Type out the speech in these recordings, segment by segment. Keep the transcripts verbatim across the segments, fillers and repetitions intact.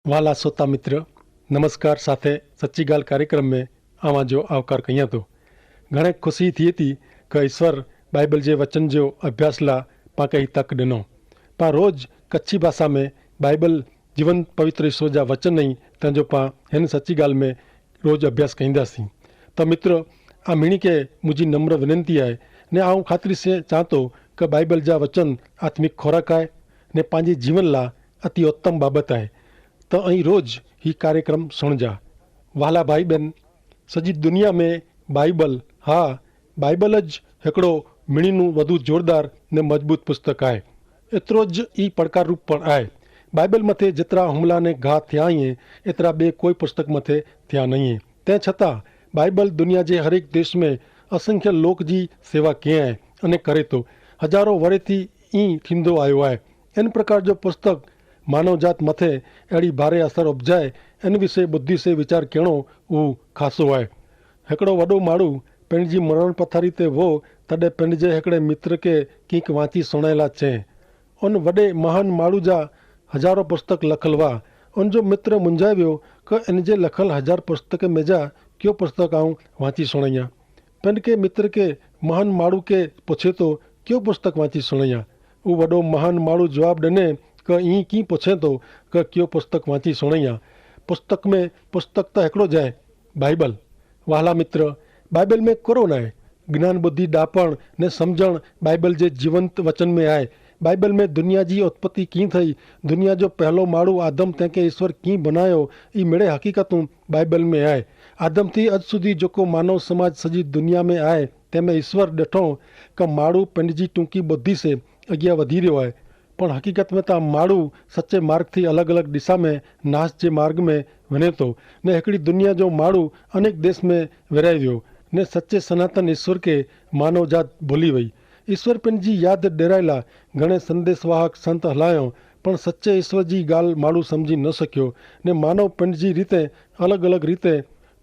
વહાલા સોતા મિત્ર, નમસ્કાર સાથે સચ્ચી ગાલ કાર્યક્રમ મેં આવાં જો આવકાર કહિયા તો. ઘણે ખુશી થી તી કે ઈસવર બાઈબલ જે વચન જો અભ્યાસ લા પાંકે હી તક ડનો. પાં રોજ કચ્છી ભાષા મેં બાઈબલ જીવન પવિત્ર ઈસવર જા વચન નહીં, તેનો પાં હેન સચ્ચી ગાલ મેં રોજ અભ્યાસ કહિંદા સી. તો મિત્ર, આ મિણી કે મુઝે નમ્ર વિનંતી આય, ને આઉં ખાતરી સે ચાંતો કે બાઈબલ જા વચન આત્મિક ખોરાક આય, ને પાંજી જીવન લા અતિ ઉત્તમ બાબત આય. તો અહીં રોજ હી કાર્યક્રમ સુણજા. વહાલા ભાઈબેન, સજી દુનિયા મેં બાઈબલ, હા, બાઈબલ જ હેકડો મિણીનું વધુ જોરદાર ને મજબૂત પુસ્તક આય. એતરો જ ઈ પડકારરૂપ પણ આય. બાઈબલ મતે જેતરા હુમલા ને ઘા થ્યાંયે એતરા બે કોઈ પુસ્તક મતે થ્યા નહિયે. તે છતાં બાઈબલ દુનિયા જે હરેક દેશ મેં અસંખ્ય લોક જી સેવા કહેં આય અને કરે તો હજારો વરેથી ઈ થીંદો આયો આય. એન પ્રકાર જો પુસ્તક માનવજાત મતે એડી ભારે અસર ઉપજાય, એન વિશે બુદ્ધિ સે વિચાર કહેણો ઉહ ખાસો આય. હેકડો વડો માડૂ પેનજી મરણ પથારી તે વો તદે પેનજે હેકડે મિત્ર કે કિંક વાંચી સુણાયેલા છે. અન વડે મહાન માડૂ જા હજારો પુસ્તક લખલ વા. અન જો મિત્ર મુંજાવ્યો કે એનજે લખલ હજાર પુસ્તક મેજા ક્યો પુસ્તક આઉં વાંચી સુણાયા? પેનકે મિત્ર કે મહાન માડૂ કે પછે તો ક્યો પુસ્તક વાંચી સુણાયા? ઉવડો મહાન માડૂ જવાબ દને કે ઈ કી પછે તો કે ક્યો પુસ્તક વાંચી સુણાયા? પુસ્તક મેં પુસ્તક તો હેકડો જાય, બાઈબલ. વહાલા મિત્ર, બાઈબલ મેં કરો નાય? જ્ઞાન બુદ્ધિ ડાપણ ને સમઝણ બાઈબલ જે જીવંત વચન મેં આય. બાઈબલ મેં દુનિયા જી ઉત્પત્તિ કી થઈ, દુનિયા જો પહેલો માડૂ આદમ તેંકે ઈસવર કી બનાયો, ઈ મેળે હકીકતું બાઈબલ મેં આય. આદમ થી અજ સુધી જોકો માનવ સમાજ સજી દુનિયા મેં આય, તેમે ઈસવર દેઠો કે માડૂ પેંડજી ટૂંકી બુદ્ધિ સે અગિયા વધી રહ્યો આય. પણ હકીકત મેં તા માડૂ સચ્ચે માર્ગ થી અલગ અલગ દિશા મેં નાસ જે માર્ગ મેં વને તો, ને હેકડી દુનિયા જો માડૂ અનેક દેશ મેં વેરાઈ વ્યો, ને સચ્ચે સનાતન ઈસવર કે માનવજાત ભોલી વય. ઈસવર પેનજી યાદ ડેરાયેલા ઘણે સંદેસવાહક સંત હલાયો, પણ સચ્ચે ઈસવર જી ગાલ માડૂ સમઝી ન શક્યો, ને માનવ પેનજી રીતે અલગ અલગ રીતે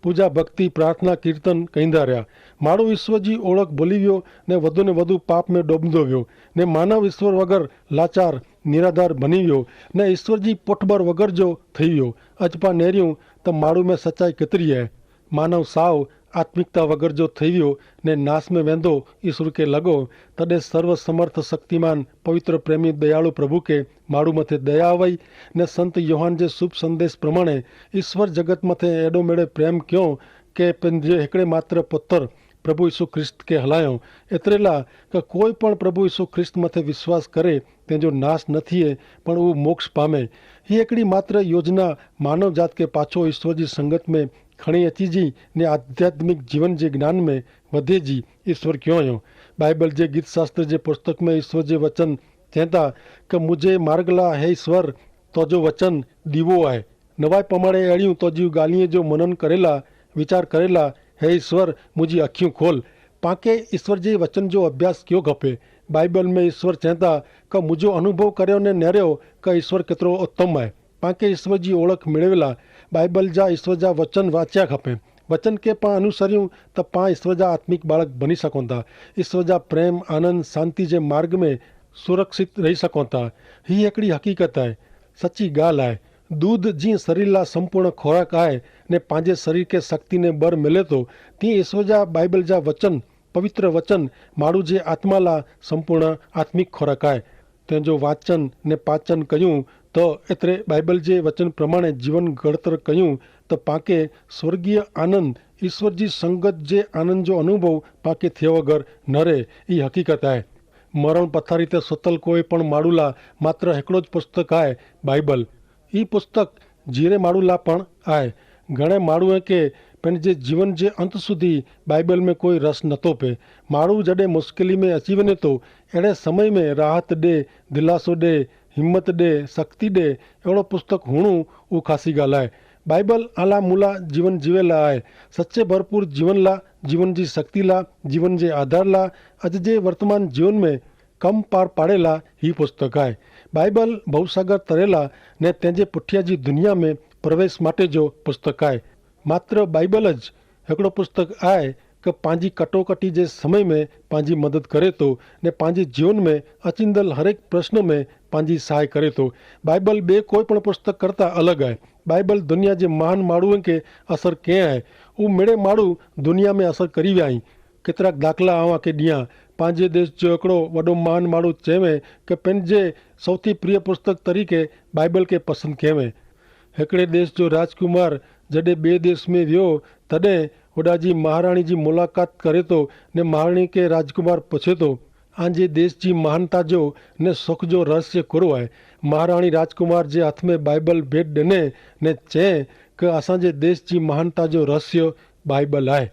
પૂજા ભક્તિ પ્રાર્થના કીર્તન કહીંદા રહ્યા. માડૂ ઈસવર જી ઓળખ ભોલી વ્યો, ને વધુ ને વધુ પાપ મેં ડોબદો વ્યો, ને માનવ ઈસવર વગર લાચાર નિરાધાર ભની વ્યો, ને ઈસવર જી પોઠબર વગર જો થઈ વ્યો. અજ પાં નેર્યું તો માડૂ મેં સચાઈ કેતરી હૈ. માનવ સાવ આત્મિકતા વગર જો થઈ વ્યો ને નાસ મેં વેંધો ઈસુ કે લગો, તદે સર્વ સમર્થ શક્તિમાન પવિત્ર પ્રેમી દયાળુ પ્રભુ કે માડૂ મતે દયા આવય. ને સંત યોહાન જે શુભ સંદેશ પ્રમાણે ઈસવર જગત મતે એડો મેડે પ્રેમ ક્યો કે પેનજે હેકડે માત્ર પત્ર પ્રભુ ઈસુ ખ્રિસ્ત કે હલાયો. એતરેલા કે કોઈ પણ પ્રભુ ઈસુ ખ્રિસ્ત મતે વિશ્વાસ કરે તેનજો નાસ ન થિયે, પણ ઉં મોક્ષ પામે. હી એકડી માત્ર યોજના માનવ જાત કે પાછો ઈસવર જી સંગત મેં ખણી અચી જી ને આધ્યાત્મિક જીવન જે જ્ઞાન મેં વધે જી ઈસવર ક્યો અયો. બાઈબલ જે ગીતશાસ્ત્ર જે પુસ્તક મેં ઈસવર જે વચન ચેંતા કે મુઝે માર્ગલા હૈ ઈસવર, તો જો વચન દીવો આય. નવાઈ પમાડે એડ઼િયું તો જીવ ગાલિયે જો મનન કરેલા વિચાર કરેલા, હે ઈસ્વર મુઝે અખ્યું ખોલ. પાંકે ઈસ્વર જે વચન જો અભ્યાસ ક્યો ખપે. બાઈબલ મેં ઈસ્વર ચેંતા કે મુઝે અનુભવ કર્યો ને નેર્યો કે ઈસ્વર કેતરો ઉત્તમ આય. પાંકે ઈસ્વર જી ઓળખ મેળવેલા બાઈબલ જા ઈસ્વર જા વચન વાંચ્યા ખપે. વચન કે પાં અનુસર્યું તો પાં ઈસ્વર જા આત્મિક બાળક બની સકોતા. ઈસ્વર જા પ્રેમ આનંદ શાંતિ જે માર્ગ મેં સુરક્ષિત રહી સકોતા. હી એકડી હકીકત આય. સચી ગાલ આય. દૂધ જી સરીર લા સંપૂર્ણ ખોરાક આય ને પાંજે સરીર કે સક્તિ ને બર મિલે તો, તી ઈસ્વર જા બાઈબલ જા વચન પવિત્ર વચન માણૂ જે આત્મા લા સંપૂર્ણ આત્મિક ખોરાક આય. તેનજો વાંચન ને પાચન કહ્યું તો એતરે બાઈબલ જે વચન પ્રમાણે જીવન ગડતર કહ્યું તો પાંકે સ્વર્ગીય આનંદ ઈસ્વર જી સંગત જે આનંદ જો અનુભવ પાંકે થેવગર નરે. ઈ હકીકત આય. મરણ પથારી તે સતલ કોઈ પણ માડૂલા માત્ર હેકડો જ પુસ્તક આય, બાઈબલ. ઈ પુસ્તક જીરે માડૂલા પણ આય. ઘણે માડૂએ કે પેનજે જીવન જે અંત સુધી બાઈબલ મેં કોઈ રસ નતો પે. માડૂ જડે મુશ્કેલી મેં અચીવને તો એડે સમય મેં રાહત દે, દિલાસો દે, હિંમત દે, શક્તિ દે એડો પુસ્તક હુણું ઉખાસી ગાલ આય. બાઈબલ આલા મુલા જીવન જીવેલા આય. સચ્ચે ભરપૂર જીવન લા, જીવન જી શક્તિ લા, જીવન જે આધાર લા, અજ જે વર્તમાન જીવન મેં કમ પાર પાડેલા હી પુસ્તક આય. બાઈબલ ભવસાગર તરેલા ને તેજે પુઠ્યા જી દુનિયા મેં પ્રવેશ માટે જો પુસ્તક આય. માત્ર બાઈબલ જ હેકડો પુસ્તક આય કે પાંજી કટોકટી જે સમય મેં પાંજી મદદ કરે તો, ને પાંજી જીવન મેં અચિંદલ હરેક પ્રશ્ન મેં પાંજી સહાય કરે તો. બાઈબલ બે કોઈ પણ પુસ્તક કરતા અલગ આય. બાઈબલ દુનિયા જે મહાન માળું કે અસર કે આય, ઉં મેળે માળું દુનિયા મેં અસર કરી વ્યા હી. કેતરાક દાખલા આવા કે દિયા. પાંજે દેશ જો એકડો વડો મહાન માળું ચેવે કે પેનજે સૌથી પ્રિય પુસ્તક તરીકે બાઈબલ કે પસંદ કહેવે. હેકડ઼ે દેશ જો રાજકુમાર જડે બે દેશ મેં વ્યો, તદે હોડાજી મહારાણી જી મુલાકાત કરે તો, ને મહારાણી કે રાજકુમાર પછે તો, આજે દેશ જી મહાનતા જો ને સુખ જો રહસ્ય કરો આય? મહારાણી રાજકુમાર જે હાથ મેં બાઈબલ ભેટ દેને ને ચે કે અસાંજે દેશ જી મહાનતા જો રહસ્ય બાઈબલ આય.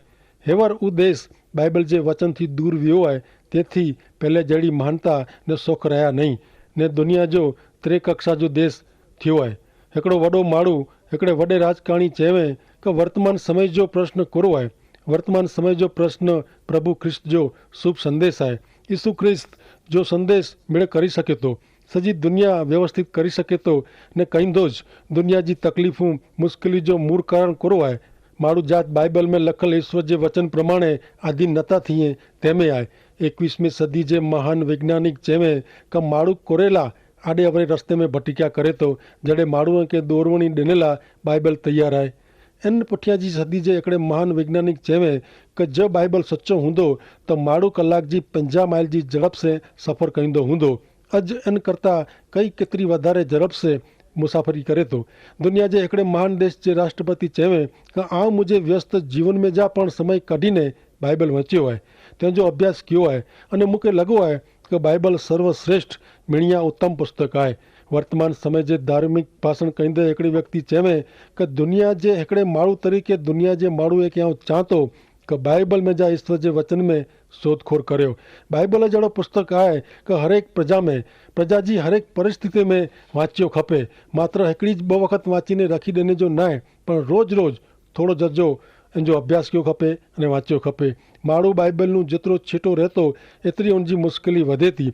હેવર ઉદેશ બાઈબલ જે વચન થી દૂર વ્યો આય, તે થી પહેલે જેડી મહાનતા ને સુખ રહ્યા નહીં, ને દુનિયા જો ત્રે કક્ષા જો દેશ થયો આય. હેકડો વડો માળું હેકડે વડે રાજકારણી ચેવે કે વર્તમાન સમય જો પ્રશ્ન કરો આય? વર્તમાન સમય જો પ્રશ્ન પ્રભુ ખ્રિસ્ત જો શુભ સંદેશ આય. ઈસુ ખ્રિસ્ત જો સંદેશ મેળે કરી શકે તો, સજી દુનિયા વ્યવસ્થિત કરી શકે તો, ને કઈંદો જ દુનિયા જી તકલીફો મુશ્કેલી જો મૂળ કારણ કરો આય? માળું જાત બાઈબલ મેં લખલ ઈસવ જે વચન પ્રમાણે આધીન નતા થિયે તેમે આય. એકવીસમી સદી જે મહાન વૈજ્ઞાનિક ચેવે કે માળું કોરેલા આડે અવરે રસ્તે મેં ભટિક્યા કરે તો, જડે માળું કે દોરવણી દેનેલા બાઈબલ તૈયાર આય. એન પઠ્યા જી સદી જે એકડે મહાન વૈજ્ઞાનિક ચેવે કે જો બાઈબલ સચો હુંદો તો માળું કલાક જી પંજા માઈલ જી ઝડપ સે સફર કઈંદો હુંદો. અજ એન કરતા કઈ કેતરી વધારે ઝડપ સે મુસાફરી કરે તો. દુનિયા જે એકડે મહાન દેશ જે રાષ્ટ્રપતિ ચેવે કે આવ મુઝે વ્યસ્ત જીવન મેં જા પણ સમય કઢી ને બાઈબલ વચ્યો આય, તેનો અભ્યાસ કયો આય, અને મુકે લગો આય કે બાઈબલ સર્વશ્રેષ્ઠ મિણિયા ઉત્તમ પુસ્તક આય. વર્તમાન સમય જે ધાર્મિક ભાષણ કઈંદે એકડે વ્યક્તિ ચેવે કે દુનિયા જે એકડે માળું તરીકે દુનિયા જે માળું એક આવ ચાંતો કે બાઈબલ મેં જા ઈસવ જે વચન મેં શોધખોર કર્યો. બાઈબલ જેડો પુસ્તક આય કે હરેક પ્રજા મેં પ્રજા જી હરેક પરિસ્થિતિ મેં વાંચ્યો ખપે. માત્ર હેકડી જ બહુ વખત વાંચીને રાખી દેને જો નાય, પણ રોજ રોજ થોડો જજો એનજો અભ્યાસ કયો ખપે અને વાંચ્યો ખપે. માળું બાઈબલ નું જેતરો છેટો રહેતો એતરી ઉનજી મુશ્કેલી વધે તી.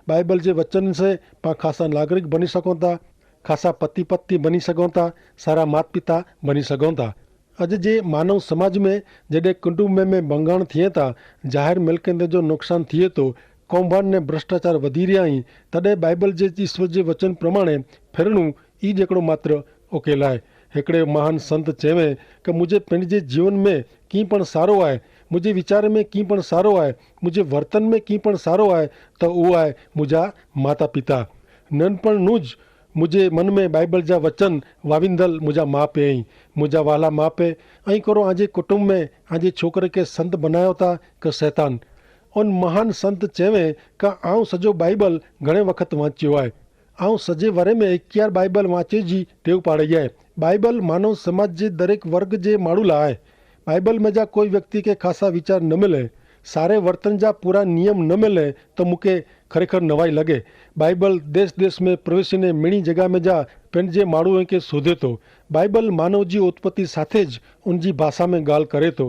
બાઈબલ જે વચન સે પાં ખાસા નાગરિક બની સકોતા, ખાસા પતિ પત્ની બની સકોતા, સારા માત પિતા બની સકોતા. અજ જે માનવ સમાજ મેં જડે કુટુંબ મેં મેં બંગાણ થિયે તા, જાહેર મિલકત જો નુકસાન થિયે તો, કૌભાંડ ને ભ્રષ્ટાચાર વધી રહ્યા હી, તદે બાઈબલ જે ઈસવ જે વચન પ્રમાણે ફેરણું ઈ જેકડો માત્ર ઓકેલાય. હેકડ઼ે મહાન સંત ચેવે કે મુઝે પેનજે જીવન મેં કી પણ સારો આય, મુઝે વિચાર મેં કી પણ સારો આય, મુઝે વર્તન મેં કી પણ સારો આય, તો ઉ આય મુઝા માતા પિતા. નન પણ નું જ મુઝે મન મેં બાઈબલ જા વચન વાવિંદલ મુઝા માપે અહીં. મુઝા વાલા માપે અહીં કરો આજે કુટુંબ મેં આજે છોકરે કે સંત બનાયો તા કે સૈતાન? ઉન મહાન સંત ચેવે કા આઉં સજો બાઈબલ ઘણે વખત વાંચ્યો આય. આઉં સજે વરે મેં એક્યાર બાઈબલ વાંચે જી ટેવ પાડે ગયાએ. બાઈબલ માનવ સમાજ જે દરેક વર્ગ જે માડૂલા આય. બાઈબલ મેં જા કોઈ વ્યક્તિ કે ખાસા વિચાર ન મેલે, સારે વર્તન જા પૂરા નિયમ ન મેલે, તો મુકે ખરેખર નવાઈ લગે. બાઈબલ દેશ દેશ મેં પ્રવેશી ને મેણી જગા મેં જા પેનજે માડૂ કે શોધે તો. બાઈબલ માનવ જી ઉત્પત્તિ સાથે જ ઉનજી ભાષા મેં ગાલ કરે તો.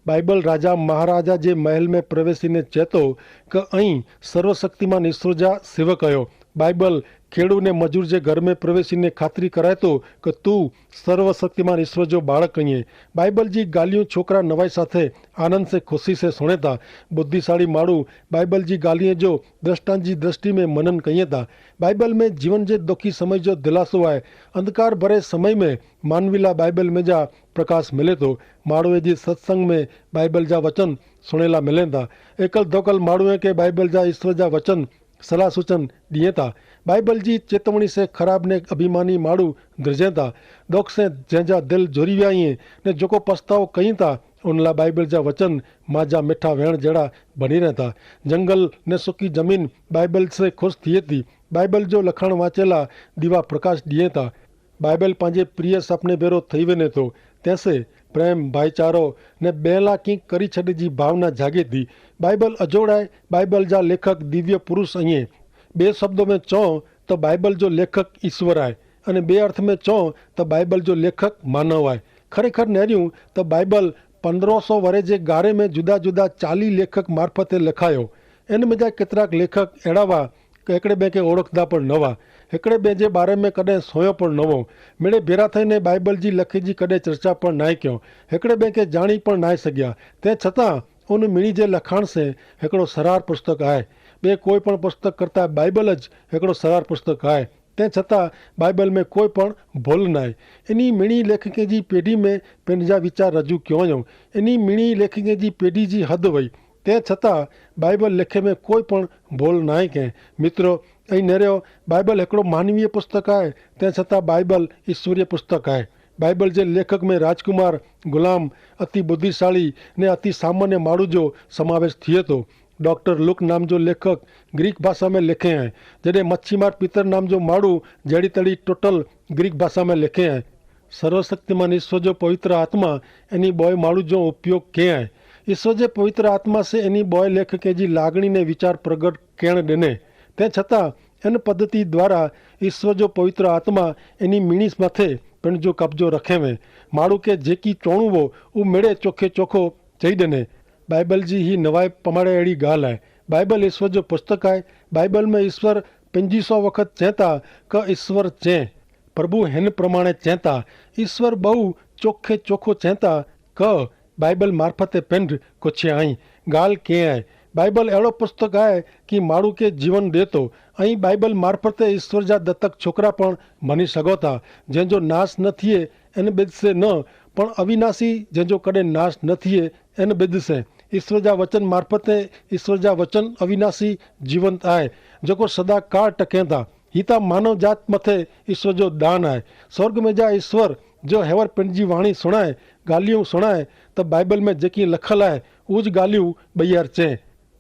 બાઈબલ રાજા મહારાજા જે મહેલ મેં પ્રવેશી ને ચેતો કે અહીં સર્વશક્તિમાન ઈસરો જા સેવક અયો. બાઈબલ ખેડૂને મજૂર જે ઘર મેં પ્રવેશી ને ખાતરી કરાયતો કે તું સર્વશક્તિમાન ઈસરો જો બાળક કહિએ. બાઈબલ જી ગાલિયું છોકરા નવાઈ સાથે આનંદ સે ખુશી સે સુણેતા. બુદ્ધિશાળી માળું બાઈબલ જી ગાલિયે જો દ્રષ્ટાન જી દ્રષ્ટિ મેં મનન કહિએ તા. બાઈબલ મેં જીવન જે દોખી સમય જો દિલાસો આય. અંધકાર ભરે સમય મેં માનવીલા બાઈબલ મેં જા પ્રકાશ મિલે તો. માળવે જી સત્સંગ મેં બાઈબલ જા વચન સુણેલા મિલે તા. એકલ ધોકલ માળવે કે બાઈબલ જા ઈસવ જા વચન સલાહ સૂચન દિયે તા. બાઈબલ જી ચેતવણી સે ખરાબ ને અભિમાની માળુ ધ્રજે તા. દોખ સે જેન જા દિલ જોરી વ્યા હિયે ને જોકો પસ્તાવો કઈ તા, ઉનલા બાઈબલ જા વચન માજા મેઠા વેણ જેડા ભની રહેતા. જંગલ ને સુકી જમીન બાઈબલ સે ખુશ થિયે તી. બાઈબલ જો લખાણ વાંચેલા દીવા પ્રકાશ દિયે તા. બાઈબલ પાંજે પ્રિય સપને ભેરો થઈ વેને તો. તેસે પ્રેમ ભાઈચારો ને બેલા કિંક કરી છડે જી ભાવના જાગે તી. બાઈબલ અજોડાય. બાઈબલ જા લેખક દિવ્ય પુરુષ અહીં. બે શબ્દો મેં ચો તો બાઈબલ જો લેખક ઈસવર આય. અને બે અર્થ મેં ચો તો બાઈબલ જો લેખક માનવ આય. ખરેખર નેર્યું તો બાઈબલ પંદ્રહ સો વરે જે ગારે મેં જુદા જુદા ચાલી લેખક મારફતે લેખાયો. એન મેં જા કેતરાક લેખક એડાવા કે હેકડ઼ે બેંકે ઓળખદા પણ નવા, હેકડ઼ે બેંકે બારે મેં કદે સોયો પણ નવો, મેડે ભેરા થઈ ને બાઈબલ જી લખે જી કદે ચર્ચા પણ નાઈ ક્યો, હેકડ઼ે બેંકે જાણી પણ નાઈ સગ્યા. તે છતાં ઉન મિણી જે લખાણ સે હેકડો સરાર પુસ્તક આય. બે કોઈ પણ પુસ્તક કરતા બાઈબલ જ હેકડો સરાર પુસ્તક આય. તે છતાં બાઈબલ મેં કોઈ પણ ભોલ નાય. એની મિણી લેખકે જી પેઢી મેં પેનજા વિચાર રજૂ ક્યો અયો. એની મિણી લેખકે જી પેઢી જી હદ વય. તે છતાં બાઈબલ લેખે મેં કોઈ પણ ભોલ નાય કે. મિત્રો, અહીં નેર્યો બાઈબલ હેકડો માનવીય પુસ્તક આય. તે છતાં બાઈબલ ઈશ્વરીય પુસ્તક આય. બાઈબલ જે લેખક મેં રાજકુમાર, ગુલામ, અતિ બુદ્ધિશાળી ને અતિ સામાન્ય માણુ જો સમાવેશ થિયે તો. ડોક્ટર લુક નામ જો લેખક ગ્રીક ભાષા મેં લેખે હૈ. જેને મચ્છીમાર પિતર નામ જો માણુ જેડી તડી ટોટલ ગ્રીક ભાષા મેં લેખે હૈ. સર્વશક્તિમાન ઈશ્વર જો પવિત્ર આત્મા એની બોય માણુ જો ઉપયોગ કે હૈ. ઈશ્વર જે પવિત્ર આત્મા સે એની બોય લેખકે જી લાગણી ને વિચાર પ્રગટ કેણ દેને. તે છતાં એન પદ્ધતિ દ્વારા ઈશ્વર જો પવિત્ર આત્મા એની મિણીસ માથે પણ જો કબજો રખે વે. માણુ કે જેકી ચોણુ વો ઉમેડે ચોખે ચોખો ચહી દેને. બાઈબલ જી હી નવાઈ પમાડે એડી ગાલ હૈ. બાઈબલ ઈશ્વર જો પુસ્તક હૈ. બાઈબલ મેં ઈશ્વર પંજી સો વખત ચેતા કે ઈશ્વર ચે. પ્રભુ હેન પ્રમાણે ચેતા. ઈશ્વર બહુ ચોખે ચોખો ચેતા કે બાઈબલ મારફતે પેંધ કોછે આઈ ગાલ કે આય. બાઈબલ એડો પુસ્તક આય કિ માણુ કે જીવન દેતો. અહીં બાઈબલ મારફતે ઈશ્વર જા દત્તક છોકરા પણ ભની સગોતા. જેન જો નાશ ન થિયે એન બેદસે ન, પણ અવિનાશી જેન જો કદે નાશ ન થિયે એન બેદસે. ઈશ્વર જા વચન મારફતે ઈશ્વર જા વચન અવિનાશી જીવંત આય, જેકો સદા કાળ ટકેતા. હિતા માનવ જાત મતે ઈશ્વર જો દાન આય. સ્વર્ગ મેં જા ઈશ્વર જો હેવર પેંડ જી વાણી સુણાય, ગાલિયું સુણાય, તો બાઈબલ મેં જેકી લખલ આય ઉજ ગાલિયું બૈયાર ચે.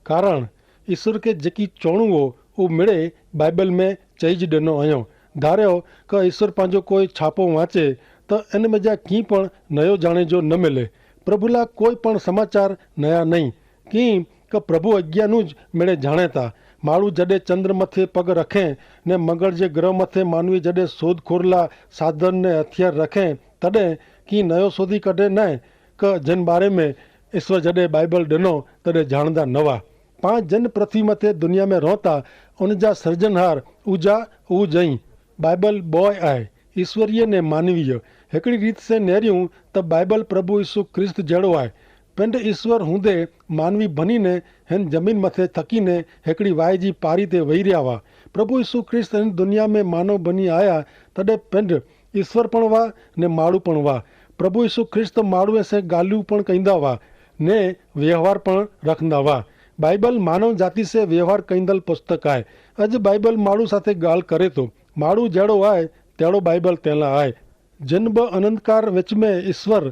કારણ ઈશ્વર કે જેકી ચોણું હો ઉહ મેડે બાઈબલ મેં ચહી જ દેનો અયો. ધાર્યો કે ઈશ્વર પાંજો કોઈ છાપો વાંચે તો એન મેં જા કી પણ નયો જાણે જો ન મેલે. પ્રભુલા કોઈ પણ સમાચાર નયા નહીં. કિંક પ્રભુ અજ્ઞાનું જ મેળે જાણેતા. માળું જડે ચંદ્રમથે પગ રખે ને મંગળ જે ગ્રહમથે માનવી જડે શોધખોરલા સાધન ને હથિયાર રખે, તદે કિંક નયો શોધી કઢે નાય કે જેન બારે મેં ઈશ્વર જડે બાઈબલ ડેનો તદે જાણદા નવા. પાંચ જેન પૃથ્વી મતે દુનિયા મેં રોતા ઉનજા સર્જનહાર ઉજા ઉજઈ. બાઈબલ બોય આય, ઈશ્વરીય ને માનવીય. હેકડી રીત સે નેર્યું તો બાઈબલ પ્રભુ ઈસુ ખ્રિસ્ત જેડો આય. પેંધ ઈસ્વર હૂદે માનવી ભની ને હેન જમીન મતે થકી ને હેકડી વાય જી પારી તે વહી રહ્યા વા. પ્રભુ ઈસુ ખ્રિસ્ત હેન દુનિયા મેં માનવ ભની આયા, તદે પેંધ ઈસ્વર પણ વા ને માળુ પણ વા. પ્રભુ ઈસુ ખ્રિસ્ત માળુ એસે ગાલુ પણ કૈંદા વા ને વ્યવહાર પણ રખંદા વા. બાઈબલ માનવ જાતિ સે વ્યવહાર કૈંદલ પુસ્તક આય. અજ બાઈબલ માળુ સાથે ગાલ કરે તો માળુ જેડો આય તેડો બાઈબલ તેલા આય. જેન બ અનંતકાર વેચમે ઈસ્વર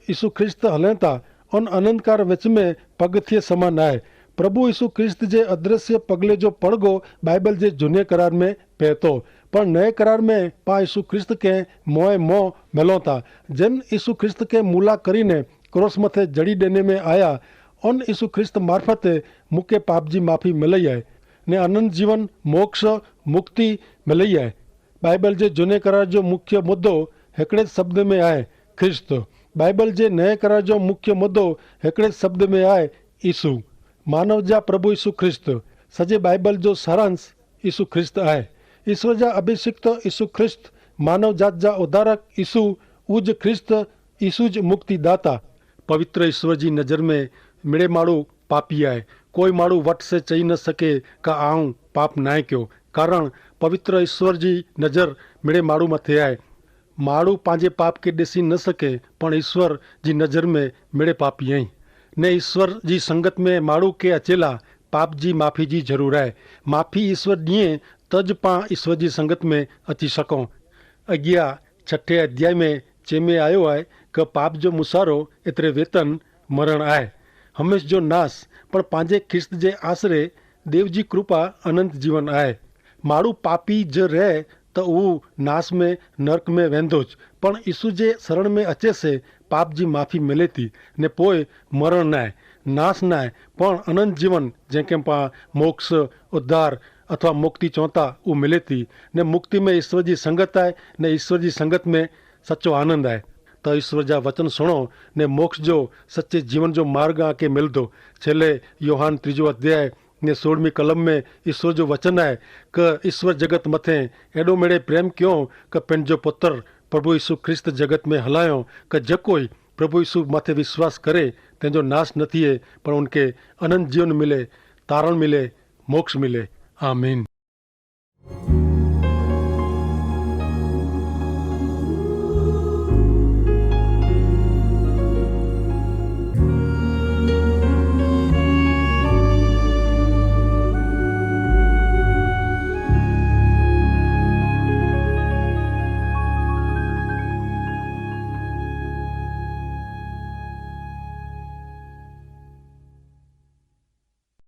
ઈસુ ખ્રિસ્ત હલેતા અન અનંતકાર વેચમે પગથિયે સમાન આય. પ્રભુ ઈસુ ખ્રિસ્ત જે અદ્રશ્ય પગલે જો પડગો બાઈબલ જે જુને કરાર મેં પહતો. પણ નય કરાર મેં પા ઈસુ ખ્રિસ્ત કે મોય મોં મેલોતા. જેન ઈસુ ખ્રિસ્ત કે મુલા કરીને ક્રોસ મતે જડી દેને મેં આયા અન ઈસુ ખ્રિસ્ત મારફતે મુકે પાપ જી માફી મેલઈ આય ને અનંત જીવન મોક્ષ મુક્તિ મેલઈ આય. બાઈબલ જે જુને કરાર જો મુખ્ય મુદ્દો હેકડ઼ે જ શબ્દ મેં આય, ખ્રિસ્ત. બાઈબલ જે નય કરાર જો મુખ્ય મુદ્દો હેકડ઼ે જ શબ્દ મેં આય, ઈસુ. માનવ જા પ્રભુ ઈસુ ખ્રિસ્ત. સજે બાઈબલ જો સારાંશ ઈસુ ખ્રિસ્ત આય. ઈસુ જા અભિષિક્ત ઈસુ ખ્રિસ્ત. માનવ જાત જા ઉધારક ઈસુ. ઉજ ખ્રિસ્ત. ઈસુ જ મુક્તિદાતા. પવિત્ર ઈસ્વર જી નજર મેં મેડે માળુ પાપી આય. કોઈ માળુ વટ સે ચહી ન સકે કા આઉં પાપ નાય ક્યો. કારણ પવિત્ર ઈસ્વર જી નજર મેડે માળુ મતે આય. માળુ પાંજે પાપ કે દેસી ન સકે. પણ ઈસ્વર જી નજર મેં મેડે પાપી આઈ. ને ઈસ્વર જી સંગત મેં માળુ કે અચેલા પાપ જી માફી જી જરૂર આય. માફી ઈસ્વર દિયે તજ પાં ઈસ્વર જી સંગત મેં અચી સકો. અગિયા છઠે અધ્યાય મેં ચેમે આયો આય કે પાપ જો મુસારો એતરે વેતન મરણ આય, હમેશ જો નાસ. પણ પાંજે ખ્રિસ્ત જે આશરે દેવ જી કૃપા અનંત જીવન આય. માડૂ પાપી જે રહે તો ઉવ નાસ મેં નર્ક મેં વેંધો જ. પણ ઈસુ જે સરણ મેં અચે સે પાપ જી માફી મેલેતી ને પોય મરણ નાય, નાસ નાય, પણ અનંત જીવન જેંકે પા મોક્ષ, ઉદ્ધાર અથવા મુક્તિ ચોંતા ઉવ મેલેતી. ને મુક્તિ મેં ઈસ્વર જી સંગત આય ને ઈસ્વર જી સંગત મેં સચો આનંદ આય. તો ઈસ્વર જા વચન સુણો ને મોક્ષ જો સચે જીવન જો માર્ગ આકે મિલદો. છેલ્લે યોહાન ત્રીજો અધ્યાય ને સોળમી કલમ મેં ઈસ્વર જો વચન આય, કે ઈસ્વર જગત મતે એડો મેડે પ્રેમ ક્યો, કે પેનજો પત્ર પ્રભુ ઈસુ ખ્રિસ્ત જગત મેં હલાયો, કે જેકો પ્રભુ ઈસુ મતે વિશ્વાસ કરે તેનજો નાશ ન થિયે, પણ ઉનકે અનંત જીવન મિલે, તારણ મિલે, મોક્ષ મિલે. આમીન.